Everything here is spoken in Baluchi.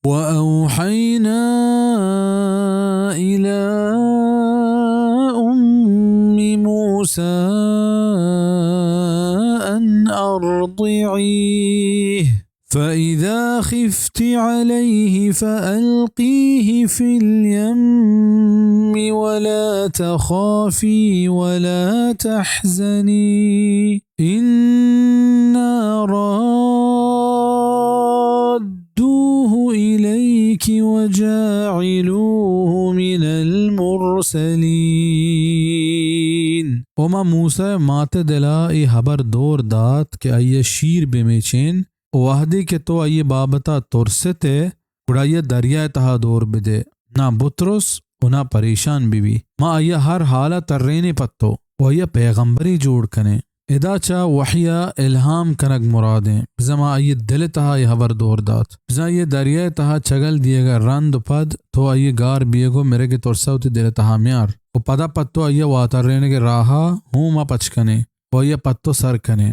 وأوحينا إلى أم موسى أن أرضعيه فإذا خفت عليه فألقيه في اليم ولا تخافي ولا تحزني إنا رادوه إليك وجاعلوه من المرسلين۔ و ما موسیٰ ءِ مات ءِ دل ءَ اے ہبر دور دات کہ آئی ءَ شیر بہ میچین، و وہدے کہ تو آئی ءِ بابت ءَ ترس ات ئے، گڑا آئی ءَ دریا ءِ تہا دور بدے، ناں بترس و ناں پریشان بہ بی۔ ما آئی ءَ ہر حال ءَ ترینیں پہ تو، و آئی ءَ پیغمبرے جوڑ کنیں۔ ادا چہ وحی ءَ الہام کنگ مراد ایں۔ بزاں ما آئی ءِ دل ءِ تہا اے ہبر دور دات۔ بزاں آئی ءَ دریا ءِ تہا چگل دیگ ءَ رند و پد تو آئی ءِ گار بیگ و مرگ ءِ ترس ءَ وتی دل ءِ تہا میار۔ و پدا پہ تو آئی ءَ واترینگ ءِ راہ ءَ ہوں ما پچ کنیں و آئی ءَ پہ تو سر کنیں۔